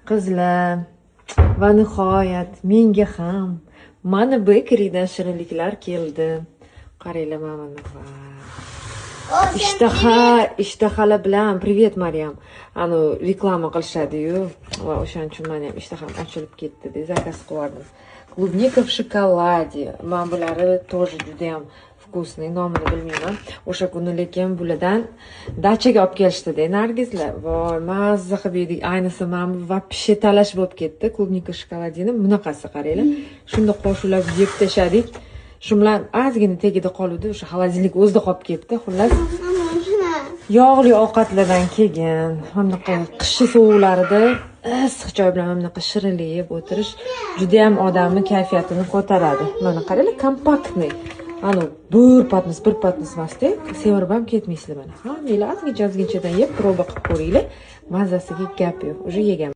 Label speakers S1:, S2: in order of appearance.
S1: Qizlar, va nihoyat menga ham Mana Bakerydan shirinliklar keldi. Qaranglar mana buni. Voy. Ishtaha, ishtahalar bilan, привет, Maryam. Anu reklama qilishadi-yu. Va o'shaning uchun meni ham ishtaham ochilib ketdi, заказ qilib yubordim. Клубника в шоколаде. Mana bulari тоже juda ham вкусный, nomini bilmayman. O'sha kuni lekin bulardan dachaga olib kelishdi-da Nargizlar. Voy, mazza qilib yedik. Ayniqsa mana bu вообще talash bo'lib ketdi. Клубника в шоколаде ni bunaqasi, qaranglar. Shunda qo'shilib yeb tashladik. Shu bilan ozgina tagida qoluvdi, o'sha холодильник o'zida qolib ketdi. Xullas, yog'li ovqatlardan keyin mana bunaqa qishni sovuqlarida issiq choy bilan mana bunaqa shirinlik yeb o'tirish judayam odamni kayfiyatini ko'taradi. Mana qaranglar, компактный. Ani bir patnis, bir patnis emasda, semirib ham ketmaysizlar mana. Hammanglar ozgincha ozginchadan yeb, проба qilib ko'ringlar. Mazasiga gap yo'q. Уже yeganman.